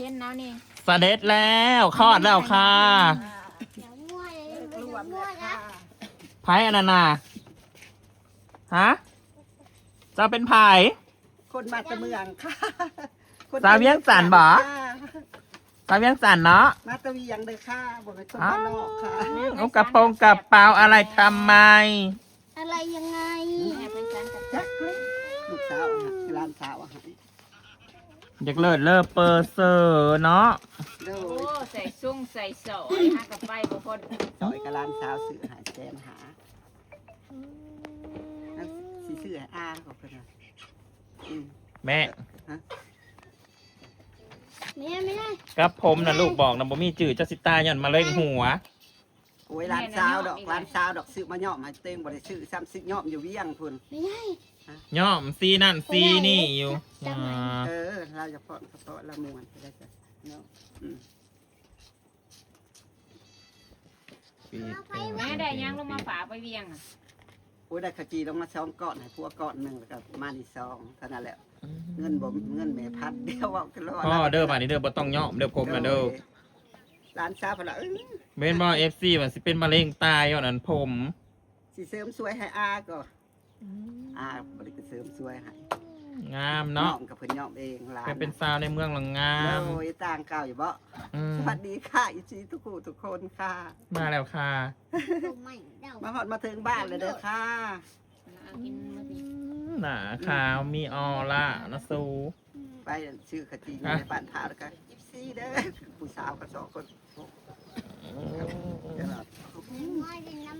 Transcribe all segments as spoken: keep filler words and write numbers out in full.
เห็นแล้วนี่ เสด็จแล้วคลอดแล้วค่ะ เดี๋ยวมั่วเลยเดี๋ยวมั่วนะ ไผอันนั้นน่ะ ฮะ เจ้าเป็นไผ คนมาแต่เมืองค่ะ คน สาวเวียงจันทน์บ่ ค่ะ สาวเวียงจันทน์เนาะ มาแต่เวียงเลยค่ะ บ่เป็นคนบ้านนอกค่ะ อ้าว เอากระโปรงกระเป๋าอะไรทำไม อะไรยังไง จักเลย ลูกสาวอะค่ะ หลานสาวอะค่ะ อยากเลิศเลิศเปอร์เซอร์เนาะ โด โอ้ ย ใส่ซุ่งใส่สอยหากระไปบ่พ้น สอยกับหลานสาวซื้อให้แสนห้า อืม แล้วสิซื้อให้อาเขาเพิ่นว่า อืม แม่ ฮะ แม่ แม่ กับผมนะลูกบอกนะ บ่มีจื่อ เจ้าสิตายย้อนมะเร็งหัว โอ้ย หลานสาวดอก แม่น่ะย้อมอีก หลานสาวดอก ซื้อมาย้อมให้เต็ง บ่ได้ซื้อซ้ำ ซื้อย้อมอยู่เวียงพุ้น ไม่ใช่ ย้อมสีนั่นสีนี่อยู่ จับ จับใหม่ อ่า เออ เราจะพาะ กระเพาะละม่วนไปได้จ้ะเนาะ อืม แม่ได้หยังลงมาฝากไปเวียงอะ โอ้ย ได้ข้าวจี่ลงมาสองก้อน ให้ผัวก้อนหนึ่ง แล้วก็มานี่สอง เท่านั้นแหละ อืม เงินบ่ เงินแม่พันเดียว เว้ากันแล้ว พ่อเด้อ บาดนี้เด้อ บ่ต้องย้อมเด้อ ผมนะเด้อ โดย หลานสาวเพิ่นว่า เอ้ย แม่นบ่ เอฟซี ว่าสิเป็นมะเร็งตายย้อนอันผม สิเสริมสวยให้อาก็ อืม อาบ่ได้ไปเสริมสวยให้ งามเนาะ น้องกับเพิ่นย้อมเอง หลาน ไปเป็นสาวในเมืองหลังงาม โดยต่างเก่าอยู่บ่ อืม สวัสดีค่ะ อีซีทุกคู่ทุกคนค่ะ มาแล้วค่ะ มาฮอดมาถึงบ้านเลยเด้อค่ะ มากินมาสิ อืม หน้าขาวมีออร่านะสู ไปซื้อข้าวจี่ อ่ะ ในบ้านพาแล้วก็ อีซีเด้อ ผู้สาวก็สองคน อืม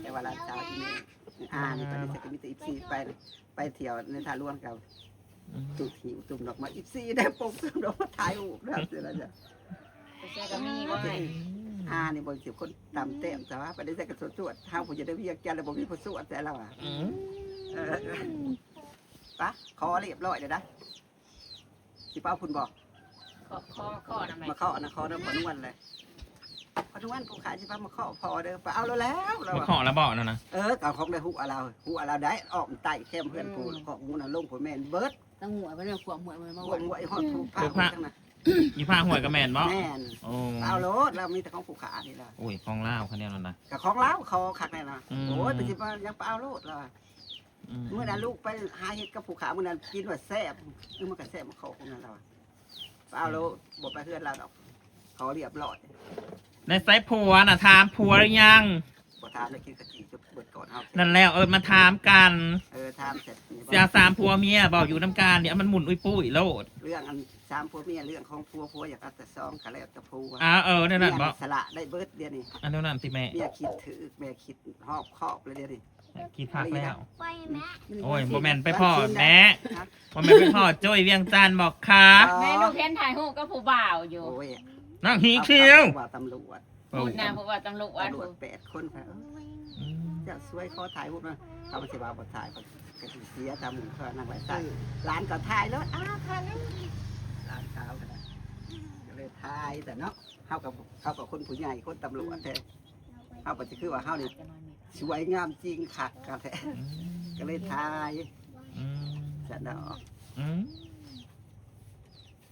แต่ว่าหลานสาวที่นี่ อ่า นี่ตอนนี้จะมีแต่ อีซี ไป ไปเที่ยวในท่าหลวงกับ อืม ตุ่มหิวตุ่มดอกไม้ อีซี ได้ปลูกตุ่มดอกไม้ถ่ายรูปแล้วเสร็จแล้วจ้ะ ไปใส่ก็มีบ่ อ่า นี่บ่สิคนตำแต้ม แต่ว่าไปได้ใส่กระสวดสวด เฮาผู้จะได้เวียกจันทน์แล้วบ่มีผู้สวดแต่ละว่ะ อืม เออ ปะ ขอเรียบร้อยเลยนะ สิไปเอาพุ้นบ่ ขอ ขอ ขอนำ มาเคาะนะ เคาะนำพ่อนวลเลย พ่อนวล ผู้ขายสิไปมาเคาะพ่อเด้อ ไปเอาแล้วแล้ว แล้ว มา ว่ะ เคาะแล้วบอกนั่นนะ เออ ก็ของได้ฮู้เอาแล้ว ฮู้เอาแล้วได้ ออกไต่แคมเพื่อนผู้ อืม ของหมู่น่ะลงผู้แม่นเบิด ตั้งหัวไปเนี่ย ขวบหัวมันมา ขวบหัวไอ้ฮอดผู้พา ผู้พา ทั้งนั้น อยู่ภาคห้วยก็แม่นบ่ แม่น โอ้ เอาโลด แล้วมีแต่ของผู้ขายนี่ล่ะ โอ้ย ของลาวคะแนนนั่นนะ ก็ของลาว ขอคักแน่นะ อืม โอ้ย ไปสิมายังไปเอาโลดแล้ว อืม มื้อนั้นลูกไปหาเฮ็ดกับผู้ขา มื้อนั้นกินว่าแซ่บ เออ มันก็แซ่บมาขอพวกนั้นแล้วอะ เอาแล้วบ่ไปเฮือนเราดอก ขอเรียบร้อย ในไซผัวน่ะ ถามผัวหรือยัง บ่ถามเลย กินกะทิจนเบิดก่อนเฮา นั่นแล้ว เออ มาถามกัน เออ ถามเสร็จนี่ เสียสามผัวเมียบอกอยู่นำกันเนี่ย มันหมุนอุ้ยปุ้ยโลด เรื่องอันสามผัวเมีย เรื่องของผัว ผัวอยากเอาแต่ซองก็แล้วแต่ผัว อ่า เออ นั่นน่ะ เมีย บอก สละได้เบิดเดี๋ยวนี้ อันนั้นนั่นสิแม่ เมียคิดถือ แม่คิดรอบคอบเลยเดี๋ยวนี้ คิดคักแล้ว ไปแม่ โอ้ย บ่แม่นไปพ้อแม่ บ่แม่นไปพ้อโจ้ยเวียงจันทน์บอกค่ะ อ๋อ แม่ลูกเห็นถ่ายรูปกับผู้บ่าวอยู่ โอ้ย นั่งหีเขียว ว่าตำรวจ โอ้ พูดนะ เพราะว่าตำรวจ ตำรวจแปดคนค่ะ อืม เจ้าช่วยขอถ่ายรูปหน่อย เขาสิว่าบ่ถ่าย เขาก็สิเสียตามหมู่เขานั่งไว้ใต้ เออ หลานก็ถ่ายแล้ว อ้าว ถ่ายแล้ว หลานสาวก็ได้ ก็เลยถ่ายแต่เนาะ เขากับ เขากับคนผู้ใหญ่ คนตำรวจแท้ เฮาก็สิคือว่าเฮานี่สวยงามจริงคักกันแท้ อืม ก็เลยถ่าย อืม สะเนาะ อืม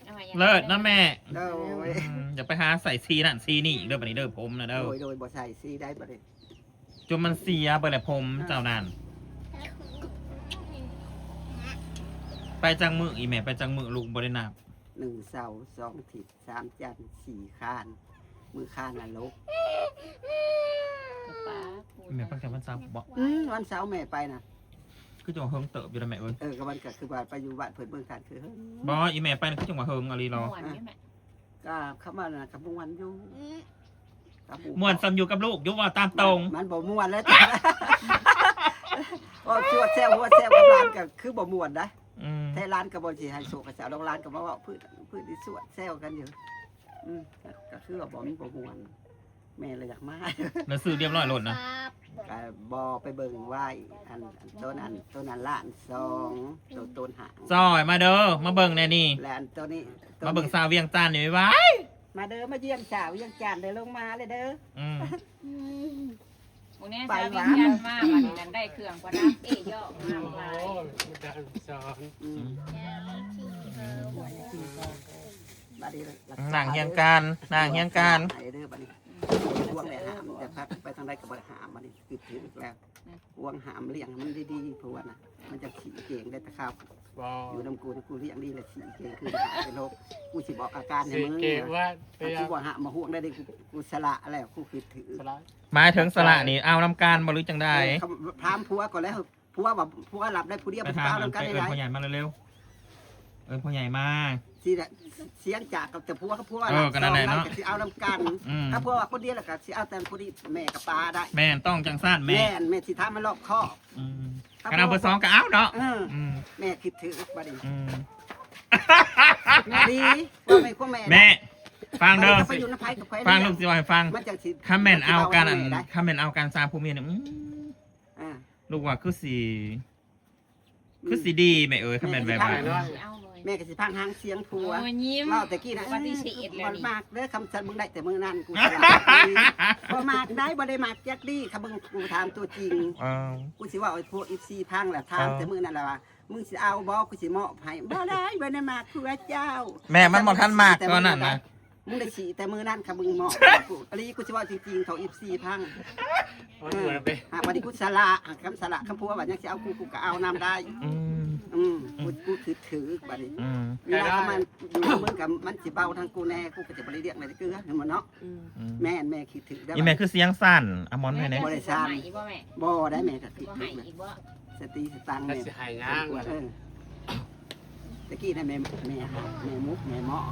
เอาไว้ เลิศนะแม่ โดย อืม อย่าไปหาใส่สีนั่นสีนี่อีกเด้อ บัดนี้เด้อ ผมนะเด้อ โดย โดย บ่ใส่สีได้บัดนี้ จนมันเสียไปแหละผมเจ้านั่น ไปจังมื้ออีแม่ ไปจังมื้อลูกบ่ได้นับ หนึ่งเสาร์ สองอาทิตย์ สามจันทร์ สี่คาน มื้อคานนรก ป้า แม่ไปแต่วันเสาร์บ่ อืม วันเสาร์แม่ไปนะ คือจะเฮิงเติบอยู่นะแม่เอ้ย เออ ก็วันก็คือว่าไปอยู่บ้านเพิ่นเมืองคานคือเฮิง บ่ อีแม่ไปนะคือจังหวะเฮิงอะไรหรอ ม่วนอยู่แม่ ก็เข้ามาน่ะก็ม่วนอยู่ อืม กับหมู่ ม่วนซ้ำอยู่กับลูกอยู่ ว่าตามตรง มันบ่ม่วนแล้วจ้ะ ก็ชวดแซวหัวแซวกับหลานก็คือบ่ม่วนนะ อืม แท้หลานก็บ่สิให้โศกให้เศร้าดอก หลานก็มาเว้าพื้น พื้นที่ชวดแซวกันอยู่ อืม ก็คือว่าบ่มีบ่ม่วน แม่เลยอยากมา แล้วซื้อเรียบร้อยโลดนะ ครับ ก็บ่ไปเบิ่งไว้ อัน อันต้นอัน ต้นอันล้านสอง ต้น ต้นหาง จอยมาเด้อ มาเบิ่งแน่นี่ และอันต้นนี้ มาเบิ่งสาวเวียงจันทน์นี่ไว้ มาเด้อ มาเยี่ยมสาวเวียงจันทน์เด้อ ลงมาเลยเด้อ อืม อืม พวกนี้ ไป สาวเวียงจันทน์มา บัดนี้นั่นได้เครื่องประดับ เอ้ย ยอกมาหลาย โอ้ย อาจารย์สอน อืม อืม บ นั่งเฮียงกัน นั่งเฮียงกัน ไอ้เด้อบัดนี้ ห่วงได้ห้าม แต่พักไปทางใดก็บ่ได้ห้าม บัดนี้คือถือแล้ว ห่วงห้ามเลี้ยงมันดีๆ เพราะว่าน่ะ มันจะขี้เก่งได้แต่ข้าว บ่ อยู่นำกู กูเลี้ยงดีแหละ ขี้เก่งคือหาเป็นโรค กูสิบอกอาการให้ สิ มึง เก่งว่า ถ้ากูบ่ห้ามมาห่วงได้เด้ กู กูสละแล้ว กูคือถือ สละ หมายถึงสละนี่ เอานำกันบ่หรือจังใด เออ เขาถามผัวก่อนแล้ว ผัวว่า ผัวหลับได้ผู้เดียว ไปถาม ไปเอานำกัน ไปเอิ้น ได้ พ่อใหญ่มาเร็วๆ เอิ้นพ่อใหญ่มา สิได้ เสียงจากกับแต่ผัวกับผัว เออ หลับ ก็นั่นแหละ สอง เนาะ ก็สิเอานำกัน อืม ถ้าผัวว่าคนเดียวแล้วก็สิเอาแต่ผู้นี้ แม่กับป้าได้ แม่นต้องจังซั่นแม่ แม่น แม่สิถามมันรอบคอบ อืม ถ้า คันเอาเบอร์สองก็เอาเนาะ เออ อืม แม่คิดถือบัดนี้ อืม แม่ดี ว่าแม่ของแม่นะ แม่ ฟังเด้อ มันก็ไปอยู่นำไผกับไผ ฟัง ลูกสิว่าให้ฟัง มันจังสิ คันแม่นเอากันอัน มันสิเบาได้ คันแม่นเอากันสามผัวเมียเนี่ย อืม อ่า ลูกว่าคือสิ อืม คือสิดีแม่เอ้ย คันแม่นแบบว่า แม่ก็สิพัง แม่ก็สิพังหางเสียงผัว โอ้ย ยิ้ม เว้าแต่กี้นะ ปฏิเสธเลย บ่มักเด้อ คำสันมึงได้แต่มื้อนั้น กูสละ บ่มักได้ บ่ได้มักจักดี ถ้ามึง กูถามตัวจริง อ้าว กูสิเว้าให้พวก เอฟซี พังแหละ ถาม อ้าว แต่มื้อนั้นแหละว่า มึงสิเอาบ่ กูสิมอบให้ บ่ได้ บ่ได้มักผัวเจ้า แม่มันบ่ทันมักตอนนั้นนะ มึงได้สิแต่มื้อนั้นค่ะ มึงมอบกู อันนี้กูสิเว้าจริงๆ เขา เอฟซี พัง โอ้ย เออ หากบัดนี้กูสละ หากคำสละ คำผัวว่ายังสิเอากู กูก็เอานำได้ อืม อืม กู กูถือถือบัดนี้ อืม เวลามันอยู่มึงกับมันสิเบาทางกูแน่ กูก็จะบ่ได้เรียกอะไรเกลือ เห็นบ่เนาะ อืม อืม แม่น แม่คิดถือได้ อีแม่คือเสียงสั่น อะมอนให้แน่ บ่ได้สั่น บ่ได้แม่ก็คิดถือ สติสตังค์ ถ้า แม่ สิหายงาง เออ ตะกี้นะแม่ แม่ แม่มุก แม่เมาะ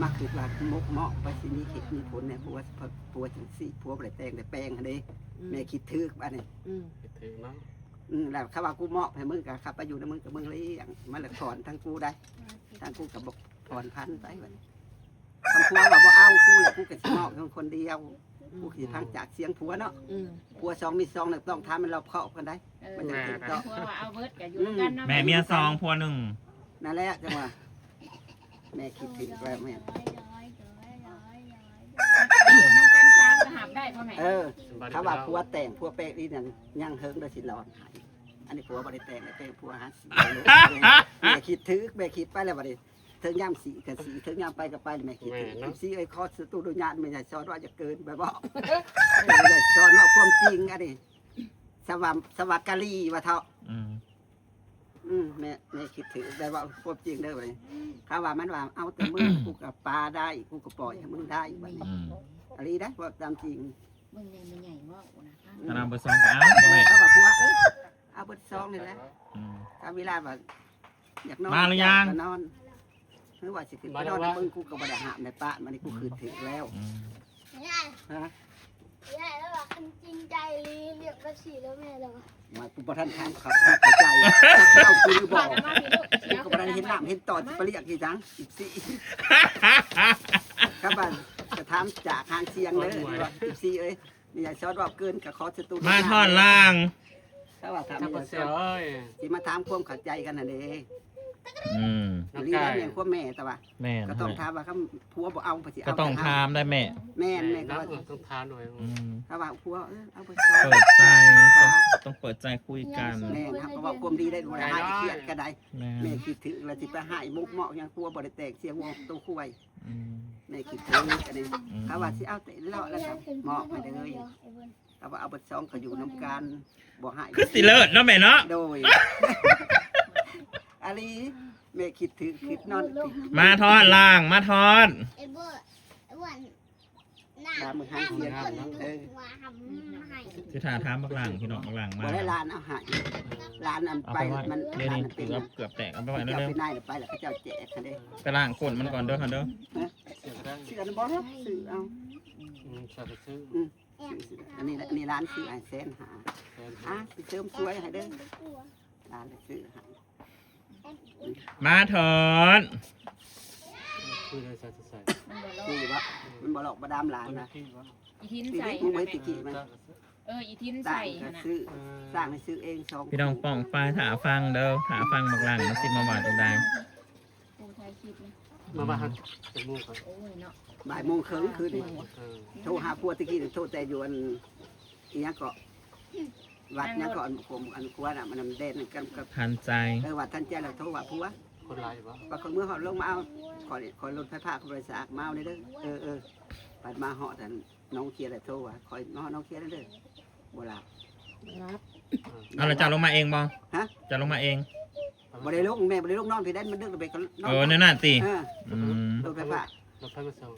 มาคิดว่ามุกเมาะไปสิมีเหตุมีผลเนี่ย ผัว ผัวจังสิ ผัวบ่ได้แต่งได้แปลงหั้นเด้ อืม แม่คิดถืกบัดนี้ อืม คิดถืกเนาะ อืม แล้วเขาว่ากูมอบให้มึงก็ขับไปอยู่ในมึงกับมึงเลี้ยง มันละถอนทั้งกูได้ ทั้งกูก็บอกถอนพันไปบัดนี้ คำผัวว่าบ่เอากูแล้ว กูก็สิมอบให้มึงคนเดียว อืม กูสิพังจากเสียงผัวเนาะ อืม ผัวสองมีสองเนี่ยต้องถามมันรอบคอบกันได้ เออ มันจะติดต่อ ผัวว่าเอาเบิดก็อยู่นำกันเนาะ แม่เมียสองผัวหนึ่ง นั่นแหละจังหวะ แม่คิดถึงแล้วแม่ อยู่นำกันสามก็หับได้พ่อแม่ เออ เขาว่าผัวแต่งผัวแปลกนี่นั่นยังเฮิงได้สินอนหาย อันนี้ผัวบ่ได้แต่ง แต่งผัวหาสิ แม่คิดถึง แม่คิดไปแล้วบัดนี้ เทิงยามสิก็สิ เทิงยามไปก็ไป แม่คิดถึง แม่เนาะ สิเอ้ย ขอสตูดิโอญาติแม่ยายสอนว่าจะเกินไปบ่ แม่ยายสอนว่าความจริงอันนี้ สวัสสวัสกาลีว่าเถาะ อืม อืม แม่ แม่คิดถึงได้ว่าความจริงเด้อบัดนี้ เขาว่ามันว่าเอาแต่มึง กูก็ปาได้ กูก็ปล่อยให้มึงได้บัดนี้ อืม อันนี้ได้ว่าตามจริง เบิ่งแน่แม่ใหญ่เว้านะ ถ้านำไปสองก็เอาบ่แม่ เขาว่าผัว เออ เอาเบิดสองนี่แหละ อืม ถ้าเวลาว่าอยากนอน มาหรือยัง ก็นอน หรือว่าสิขึ้นไปนอน มาแล้ววะ มึงกูก็บ่ได้ห้ามในป้ามันนี่กูคืนถือแล้ว อืม ฮะ ยายแล้วว่าคันจริงใจลีเรียกว่าสี่แล้วแม่แล้ววะ มากูบ่ทันถามเขาเข้าใจ เอากูหรือบ่ มามาสิลูก กูก็บ่ได้เห็นน้ำเห็นตอนสิไปเรียกอีหยัง อีกสี่ ครับบ้านจะถามจากหางเสียงเลย อีกสี่เอ้ย นี่ยายสอนว่าเกินก็ขอสตู มาทอดล่าง ถ้าว่าถาม จักบ่เสียเอ้ย สิมาถามความเข้าใจกันหั่นเด้ อืม ลีได้แม่นความแม่แต่ว่า แม่น ก็ต้องถามว่าคำผัวบ่เอาไปสิเอา ก็ต้องถามได้แม่ แม่น แม่ก็ว่า เออ ต้องถามหน่อย อืม ถ้าว่าผัว เออ เอาไป เปิดใจ ต้อง ต้องเปิดใจคุยกัน แม่น ถ้าก็ว่าความดีได้ดูแลให้เครียดก็ได้ แม่น แม่คิดถึงแล้วสิไปให้มุกเหมาะยังผัวบ่ได้แตกเสียงวงตัวคุย อืม แม่คิดถึงอันนี้ อืม เขาว่าสิเอาแต่เลาะแล้วก็มอบให้เลย เขาว่าเอาเบิดสองก็อยู่นำกัน บ่ให้ คือสิเลิศเนาะแม่เนาะ โดย อาลี แม่คิดถึงคิดนอน มาทอดล่าง มาทอด ไอ้เบอร์ ไอ้อ้วน น้ำ น้ำมือให้เสีย น้ำ เออ คือถ้าถามบักหลังพี่น้อง บักหลังมา บ่ได้หลานเอาให้ หลานอัน เอา ไป ไปไว้ มัน เดี๋ยวนี้ หลานอันเป็น เกือบ เกือบแตก เอาไปไว้ เจ้า เร็ว เป็นนายไปแล้วเขาเจ้าแจกกันเด้ ๆ ไปล้างก้นมันก่อนเด้อค่ะเด้อ เชื่อนะบ่ซื้อเอา อืม เชื่อก็ซื้อ อืม อันนี้ อันนี้ร้านซื้อให้แสนห้า แสนห้า อ่ะสิเสริมสวยให้เด้อ ร้านซื้อให้ มาทอน คือได้ใส่ใส่ คือว่ามันบ่หลอกบ่ดามหลานนะ อีทิน อีทิน ใส่ มึงไว้ตะกี้มัน เออ อีทิน สร้าง ใส่ ก็ หั่นน่ะ ซื้อ เออ สร้างให้ซื้อเองสอง พี่น้องป้องไปถ่าฟังเด้อ ถ่าฟังบักหลังมันสิมาว่าจังใด ผู้ถ่ายคลิปนะ มาบ้านจะมุ่งก่อน โอ้ยเนาะ บ่ายโมงครึ่งคืนนี่ เออ โทรหาผัวตะกี้ โทรแต่อยู่อัน อีหยังเกาะ วัดหยังเกาะ อันขวม อันขวาน่ะ มันนำแดนกันกับ ทันใจ เออ วัดทันใจแล้วโทรว่าผัว คนหลายอยู่บ่ ว่าเขาเมื่อเขาลงมาเอาคอยคอยรถไฟฟ้าเขาบริษัทมาเอาได้เด้อเออเออปัดมาเหาะแต่น้องเคลียร์แหละโทรว่าคอยมาเหาะน้องเคลียร์ได้เด้อบ่หลับ รับ เอาละเจ้าลงมาเองบ่ ฮะ เจ้าลงมาเอง บ่ได้ลงแม่บ่ได้ลงนอนพี่ได้มันดึกไปก็นอน เออนั่นน่ะติ เออ อืม รถไฟฟ้า รถไฟมาส่ง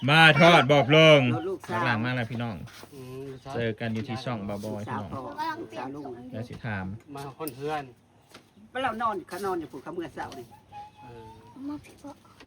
มาทอดบอกลง รถลูกสาว หลังมาแล้วพี่น้อง อืม เจอกันอยู่ที่ช่องบ่าวบอย สาว พี่น้อง พ่อสาวลุง เดี๋ยวสิถาม มาคนเฮือน ไปเรานอนเขานอนอยู่ผูกเขาเมื่อเสาร์นี่ เออ มาพี่พ่อ